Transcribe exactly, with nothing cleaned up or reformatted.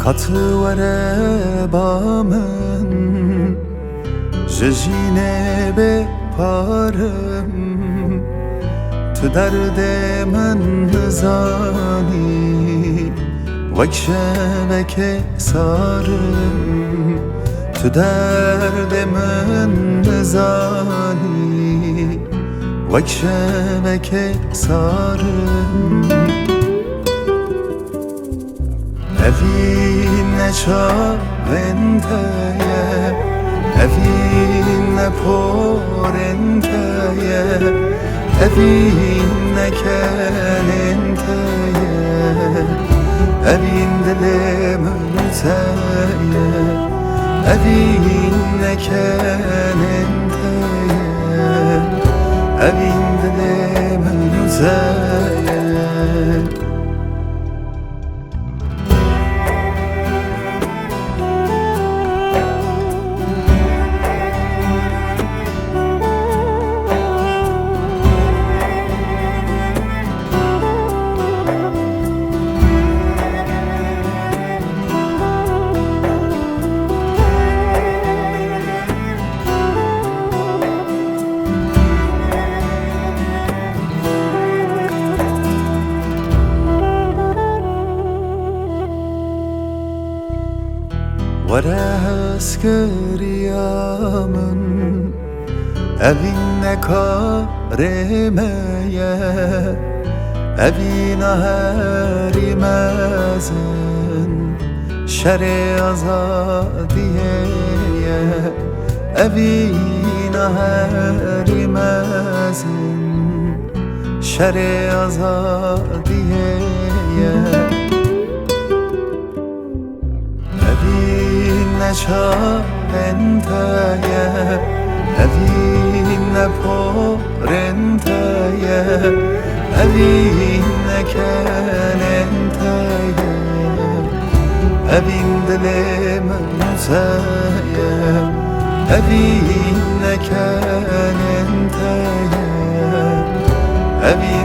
Hat were ba min, ji jînê bê par im. Tu derdê min nizanî, wek şevekê sar im. Tu derdê min nizanî, wek şevekê sar im. Evîn ne çavên te ye, evîn ne porên te ye, evîn ne kenên te ye, evîn dilê min û te ye, evîn ne kenên te ye, evîn dilê min û te ye. Were hezkiriya min, evîn ne karê me ye, evîna herî mezin şerê azadiyê ye, evîna herî mezin şerê azadiyê ye. Evîn ne çavên te ye, evîn ne porên te ye, evîn ne kenên te ye, evîn dilê min û te ye, evîn ne kenên te ye, evîn